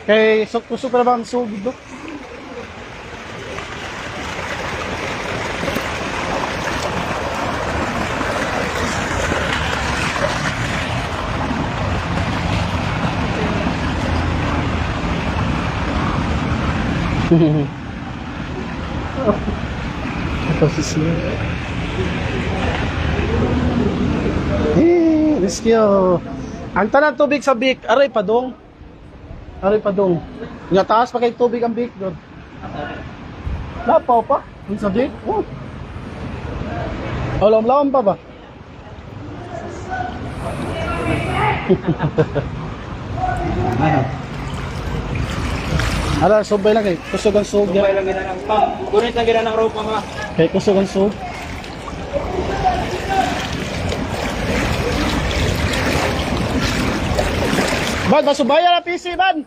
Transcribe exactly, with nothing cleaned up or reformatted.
Kay so, kusog pa na ba ang sugid, no? Ito si Sir. Eh, rescue. Ang tanan tubig sa Vic, aray padong. Aray padong. Nga taas pa kay tubig ang Vic, God. Lapaw pa. Ang sa Vic. Oh. Lawom-lawom pa ba? Ala, subay lang eh. Kusog ang sug. Subay lang gina ang pang. Gunit lang gina ang ropa, ma. Kay kusog ang sug. Bad, masubayan na P C, bad.